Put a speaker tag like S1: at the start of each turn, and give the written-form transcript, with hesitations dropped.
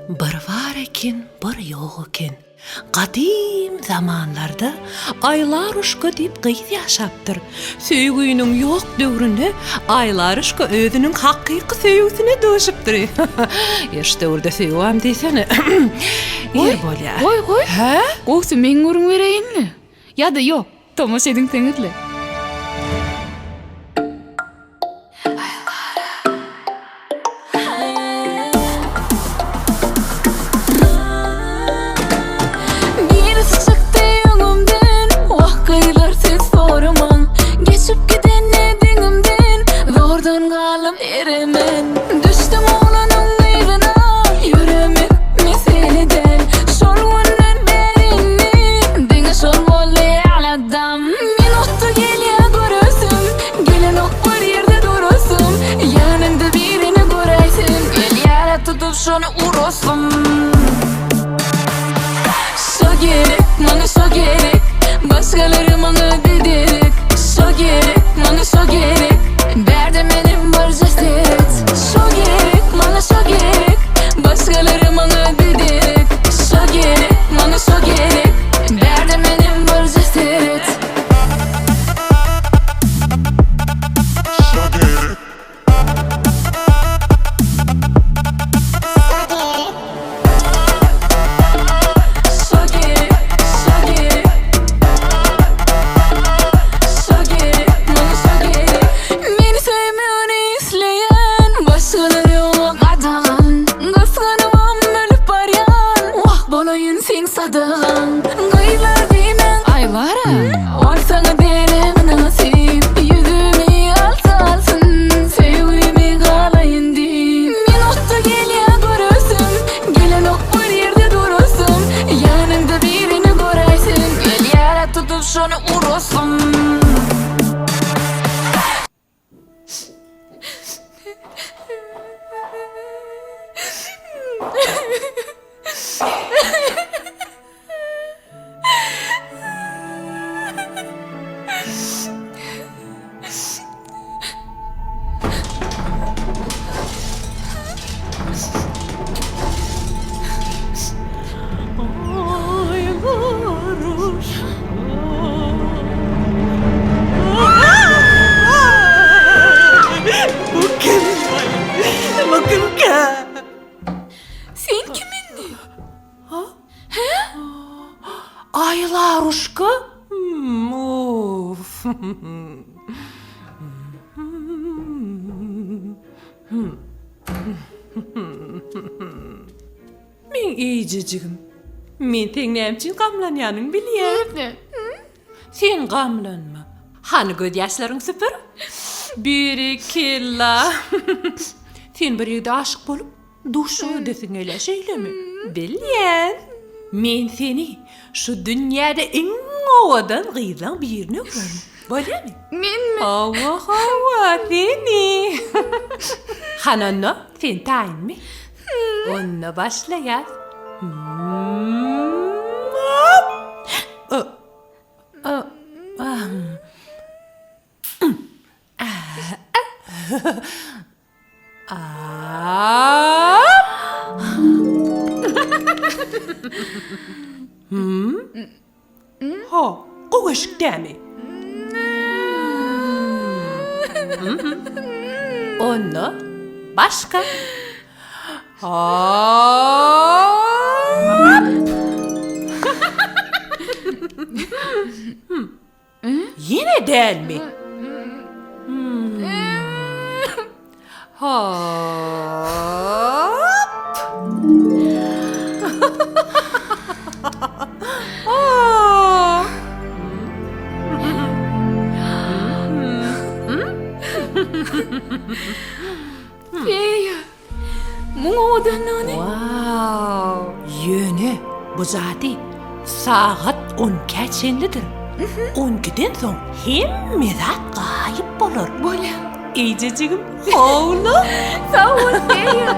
S1: Bir bar eken, bir ýok eken. Gadym zamanlarda Aýlaruşka diýip gyz ýaşapdyr. Söýgüniň ýok döwründe Aýlaruşka özüniň hakyky söýgüsine duşupdyr. Ýer şu döwürde söýgüem diýsene. Ýer bolýar.
S2: Goý, goý.
S1: Hä?
S2: Gowusy men gürrüň bereýin-le. Ýa-da ýok, tomaşa ediňseňiz-le.
S3: Birisi çykdy öňümden Wah gyzlar siz soramaň Geçip gidende deňimden Zordan galdym eremen Düşdüm oglanyň yzyna Ýöremek mesele däl Şol günden bäri indi Diňe şol boldy aladam Minutda gelýär göresim Gelenok bir ýerde durasym Ýanyňda birini göräýsem Gelýär tutup şony urasym Şo gerek maňa şo gerek Başgalary maňa biderek Şo gerek maňa şo gerek Bärde meniň birje seret Şo gerek maňa şo gerek Başgalary maňa biderek Şo gerek maňa şo gerek Bärde meniň birje seret Meni söýmegini isleýän Başgalar ýoga gadagan Gysganybam ölüp barýan Wah bolaýyn seň sadagaň Gyzlar diýmäň
S2: Aýlara.
S3: Ol saňa beren mynasyp Ýüzümi alsa alsyn Söýgümi galaýyn diýip Minutda gelýä göresim Gelenok bir ýerde durasym Ýanyňda birini göräýsem Gelýärä tutup şony urasym.
S1: Bu kim? Bu kimkä?
S2: Sen kim indi?
S1: Aýlaruşka? Of. Meň eýjejigim. Men seň näme üçin gamlanýanyňy bilýän. Sen gamlanma. Hany gözýaşlaryňy süpür. Berekella. Sen bir ýigide aşyk bolup, duşak edesiň gelýär, şeýlemi? Bilýän. Men seni şu dünýäde iň owadan gyzlaň birine öwrerin. Bolýamy?
S2: Menmi?
S1: Hawa, hawa, seni. Hany onda, sen taýynmy? Onda başlaýas. Ha, gowy eşik dämi? Onda başga. Ýene dälmi? Hop!
S2: Feýa, muň owadanlygyny.
S1: Wow! Ýöne bu zady sagat on ikä çenlidir. On ikiden soň hemme zat gaýyp bolar.
S2: Bolýar.
S1: Eýjejigim, howluk!
S2: Sag bol, Feýa.